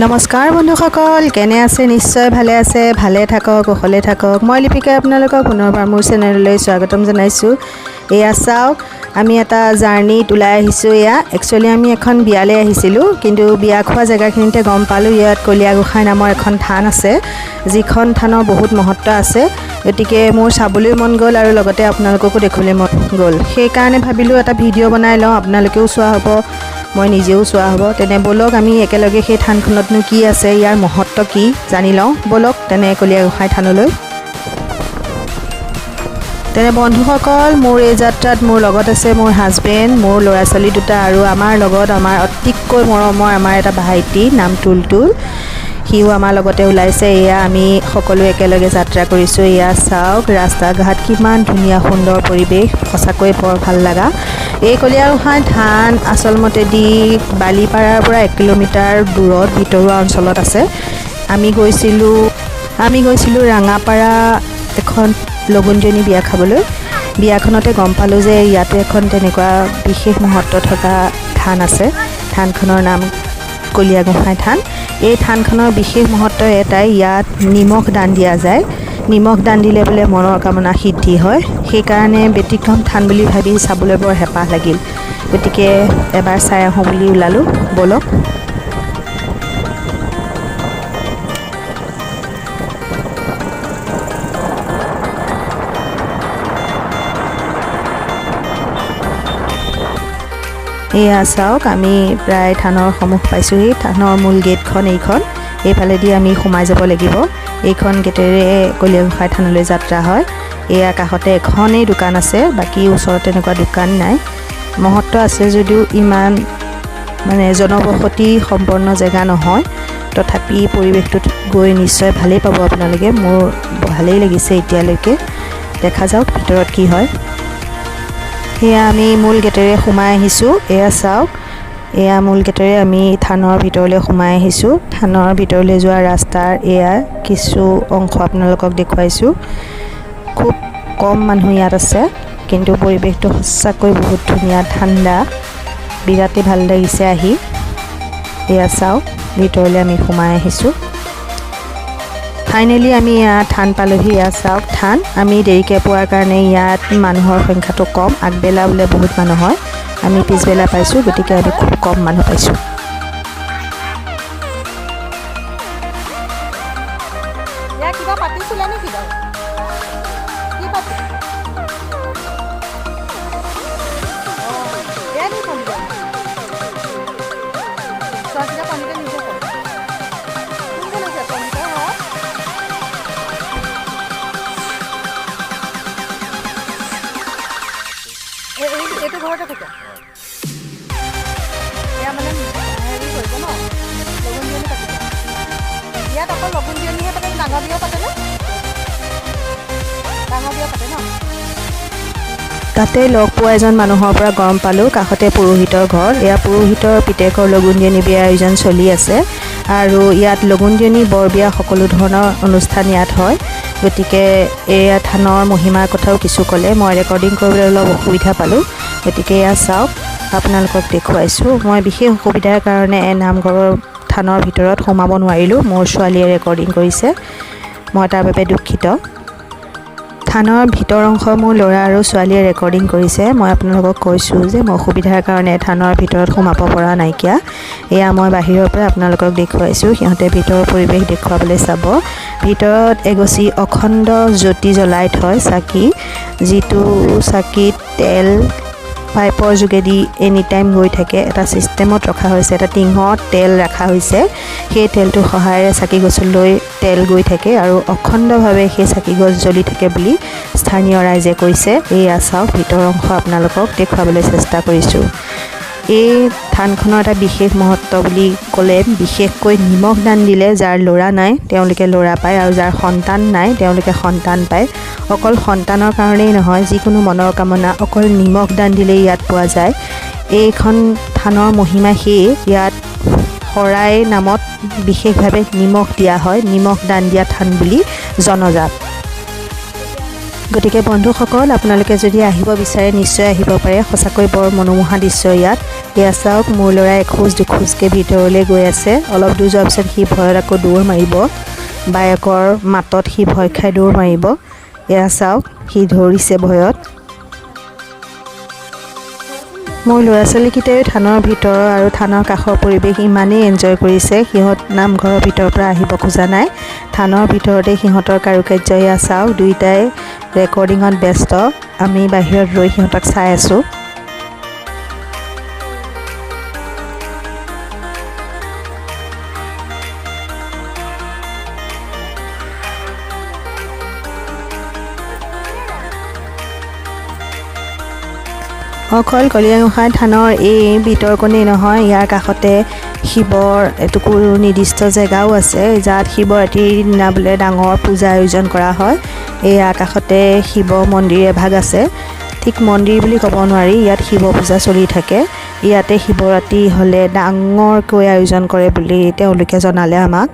নমস্কাৰ বন্ধুসকল, কেনে আছে? নিশ্চয় ভালে আছে। ভালে থাকক, কুশলে থাকক। মই লিপিকাই আপোনালোকক পুনৰবাৰ মোৰ চেনেললৈ স্বাগতম জনাইছোঁ। এয়া চাওক, আমি এটা জাৰ্ণিত ওলাই আহিছোঁ। এয়া একচুৱেলি আমি এখন বিয়ালৈ আহিছিলোঁ, কিন্তু বিয়া খোৱা জেগাখিনিতে গম পালোঁ ইয়াত কলীয়া গোসাঁই নামৰ এখন থান আছে, যিখন থানৰ বহুত মহত্ব আছে। গতিকে মোৰ চাবলৈ মন গ'ল আৰু লগতে আপোনালোককো দেখিবলৈ মন গ'ল। সেইকাৰণে ভাবিলোঁ এটা ভিডিঅ' বনাই লওঁ, আপোনালোকেও চোৱা হ'ব, মই নিজেও চোৱা হ'ব। তেনে ব'লক, আমি একেলগে সেই থানখনতনো কি আছে, ইয়াৰ মহত্ব কি জানি লওঁ। ব'লক তেনে কলীয়া গোসাঁই থানলৈ। তেনে বন্ধুসকল, মোৰ এই যাত্ৰাত মোৰ লগত আছে মোৰ হাজবেণ্ড, মোৰ ল'ৰা ছোৱালী দুটা আৰু আমাৰ লগত আমাৰ অতিকৈ মৰমৰ আমাৰ এটা ভাইটি, নাম তুলতুল, সিও আমাৰ লগতে ওলাইছে। এয়া আমি সকলোৱে একেলগে যাত্ৰা কৰিছোঁ। এয়া চাওক, ৰাস্তা ঘাট কিমান ধুনীয়া, সুন্দৰ পৰিৱেশ, সঁচাকৈ বৰ ভাল লগা। এই কলীয়া গোসাঁই থান আচলমতেদি বালিপাৰাৰ পৰা 1 কিলোমিটাৰ দূৰত ভিতৰুৱা অঞ্চলত আছে। আমি গৈছিলোঁ ৰাঙাপাৰা এখন লগুণজনী বিয়া খাবলৈ। বিয়াখনতে গম পালোঁ যে ইয়াতো এখন তেনেকুৱা বিশেষ মহত্ব থকা থান আছে। থানখনৰ নাম কলীয়া গোসাঁই থান। এই থানখনৰ বিশেষ মহত্ব এটাই, ইয়াত নিমখ দান দিয়া যায়। নিমখ দান দিলে বোলে মনৰ কামনা সিদ্ধি হয়। সেইকাৰণে ব্যতিক্ৰম থান বুলি ভাবি চাবলৈ বৰ হেঁপাহ লাগিল। গতিকে এবাৰ চাই আহোঁ বুলি ওলালোঁ। ব'লক। এয়া চাওক, আমি প্ৰায় থানৰ সন্মুখ পাইছোঁহি। থানৰ মূল গেটখন এইখন। এইফালেদি আমি সোমাই যাব লাগিব। এইখন গেটেৰে কলীয়া গোসাঁই থানলৈ যাত্ৰা হয়। এয়া কাষতে এখনেই দোকান আছে, বাকী ওচৰত তেনেকুৱা দোকান নাই। মহত্ব আছে যদিও ইমান মানে জনবসতি সম্পন্ন জেগা নহয়। তথাপি পৰিৱেশটোত গৈ নিশ্চয় ভালেই পাব আপোনালোকে। মোৰ ভালেই লাগিছে এতিয়ালৈকে। দেখা যাওক ভিতৰত কি হয়। এয়া আমি মূল গেটেৰে সোমাই আহিছোঁ। এয়া চাওক, এয়া মূল গেটেৰে আমি থানৰ ভিতৰলৈ সোমাই আহিছোঁ। থানৰ ভিতৰলৈ যোৱা ৰাস্তাৰ এয়া কিছু অংশ আপোনালোকক দেখুৱাইছোঁ। খুব কম মানুহ ইয়াত আছে, কিন্তু পৰিৱেশটো সঁচাকৈ বহুত ধুনীয়া, ঠাণ্ডা, বিৰাটেই ভাল লাগিছে আহি। এয়া চাওক, ভিতৰলৈ আমি সোমাই আহিছোঁ। ফাইনেলি আমি এয়া থান পালোহি। এয়া চাওক থান। আমি দেৰিকৈ পোৱাৰ কাৰণে ইয়াত মানুহৰ সংখ্যাটো কম। আগবেলা বোলে বহুত মানুহ হয়। আমি পিছবেলা পাইছোঁ, গতিকে আমি খুব কম মানুহ পাইছোঁ। ইয়াত কিবা পাতিছিলে নেকি বাৰু? কি পাতি? অঁ, এয়া নি পণ্ডিত? চোৱা চিতা পণ্ডিতে নিজে কৰে। কোন কোন আছে পণ্ডিতৰ ঘৰত? এইটো ঘৰতে থাকে। এয়া মানে হেৰি কৰিব ন, লগুণ দিয়নি পাতিব। ইয়াত অকল লগুণ দিয়নিহে পাতে নে ডাঙৰ বিয়াও পাতেনে? ডাঙৰ বিয়া পাতে ন? তাতে লগ পোৱা এজন মানুহৰ পৰা গম পালোঁ, কাষতে পুৰোহিতৰ ঘৰ। এয়া পুৰোহিতৰ পিতেকৰ লগুণ দিয়নি বিয়া আয়োজন চলি আছে আৰু ইয়াত লগুণ দিয়নি, বৰ বিয়া সকলো ধৰণৰ অনুষ্ঠান ইয়াত হয়। গতিকে এয়া থানৰ মহিমাৰ কথাও কিছু ক'লে। মই ৰেকৰ্ডিং কৰিবলৈ অলপ অসুবিধা পালোঁ। গতিকে এয়া চাওক, আপোনালোকক দেখুৱাইছোঁ। মই বিশেষ অসুবিধাৰ কাৰণে নামঘৰৰ থানৰ ভিতৰত সোমাব নোৱাৰিলোঁ। মোৰ ছোৱালীয়ে ৰেকৰ্ডিং কৰিছে, মই তাৰ বাবে দুখিত। থানৰ ভিতৰ অংশ মোৰ ল'ৰা আৰু ছোৱালীয়ে ৰেকৰ্ডিং কৰিছে। মই আপোনালোকক কৈছোঁ যে মই অসুবিধাৰ কাৰণে থানৰ ভিতৰত সোমাব পৰা নাইকিয়া। এয়া মই বাহিৰৰ পৰা আপোনালোকক দেখুৱাইছোঁ। সিহঁতে ভিতৰৰ পৰিৱেশ দেখুৱাবলৈ চাব। ভিতৰত এগছি অখণ্ড জ্যোতি জ্বলাই থয় চাকি, যিটো চাকিত তেল পাইপৰ যোগেদি এনি টাইম গৈ থাকে। এটা ছিষ্টেমত ৰখা হৈছে, এটা টিঙত তেল ৰখা হৈছে। সেই তেলটোৰ সহায়েৰে চাকি গছলৈ তেল গৈ থাকে আৰু অখণ্ডভাৱে সেই চাকি গছ জ্বলি থাকে বুলি স্থানীয় ৰাইজে কৈছে। এয়া চাওক, ভিতৰ অংশ আপোনালোকক দেখুৱাবলৈ চেষ্টা কৰিছোঁ। এই থানখনৰ এটা বিশেষ মহত্ব বুলি ক'লে বিশেষকৈ নিমখ দান দিলে যাৰ ল'ৰা নাই তেওঁলোকে ল'ৰা পায় আৰু যাৰ সন্তান নাই তেওঁলোকে সন্তান পায়। অকল সন্তানৰ কাৰণেই নহয়, যিকোনো মনৰ কামনা অকল নিমখ দান দিলেই ইয়াত পোৱা যায়। এইখন থানৰ মহিমা সেয়ে ইয়াত শৰাই নামত বিশেষভাৱে নিমখ দিয়া হয়। নিমখ দান দিয়া থান বুলি জনজাত। গতিকে বন্ধুসকল, আপোনালোকে যদি আহিব বিচাৰে নিশ্চয় আহিব পাৰে। সঁচাকৈ বৰ মনোমোহা দৃশ্য ইয়াত। এয়া চাওক, মোৰ ল'ৰাই এখোজ দুখোজকৈ ভিতৰলৈ গৈ আছে। অলপ দূৰ যোৱাৰ পিছত সি ভয়ত আকৌ দৌৰ মাৰিব। বায়েকৰ মাতত সি ভয় খাই দৌৰ মাৰিব। এয়া চাওক, সি ধৰিছে ভয়ত। মোৰ ল'ৰা ছোৱালীকেইটাইও থানৰ ভিতৰৰ আৰু থানৰ কাষৰ পৰিৱেশ ইমানেই এনজয় কৰিছে, সিহঁত নামঘৰৰ ভিতৰৰ পৰা আহিব খোজা নাই। থানৰ ভিতৰতে সিহঁতৰ কাৰুকাৰ্য। এয়া চাওক, দুয়োটাই ৰেকৰ্ডিঙত ব্যস্ত। আমি বাহিৰত ৰৈ সিহঁতক চাই আছোঁ। অকল কলীয়াগোসাঁই থানৰ এই ভিতৰকণেই নহয়, ইয়াৰ কাষতে শিৱৰ এটুকুৰ নিৰ্দিষ্ট জেগাও আছে, যাত শিৱৰাত্ৰিৰ দিনা বোলে ডাঙৰ পূজা আয়োজন কৰা হয়। এই কাষতে শিৱ মন্দিৰ এভাগ আছে। ঠিক মন্দিৰ বুলি ক'ব নোৱাৰি, ইয়াত শিৱ পূজা চলি থাকে। ইয়াতে শিৱৰাত্ৰি হ'লে ডাঙৰকৈ আয়োজন কৰে বুলি তেওঁলোকে জনালে আমাক।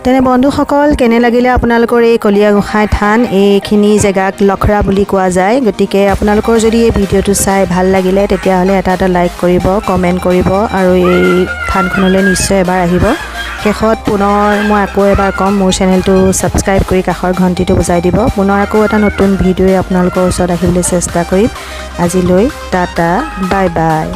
তেনে বন্ধুসকল, কেনে লাগিলে আপোনালোকৰ এই কলীয়া গোসাঁই থান? এইখিনি জেগাক লখৰা বুলি কোৱা যায়। গতিকে আপোনালোকৰ যদি এই ভিডিঅ'টো চাই ভাল লাগিলে, তেতিয়াহ'লে এটা এটা লাইক কৰিব, কমেণ্ট কৰিব আৰু এই থানখনলৈ নিশ্চয় এবাৰ আহিব। শেষত পুনৰ মই আকৌ এবাৰ ক'ম, মোৰ চেনেলটো ছাবস্ক্ৰাইব কৰি কাষৰ ঘণ্টিটো বজাই দিব। পুনৰ আকৌ এটা নতুন ভিডিঅ'ৰে আপোনালোকৰ ওচৰত আহিবলৈ চেষ্টা কৰিম। আজিলৈ টাটা, বাই বাই।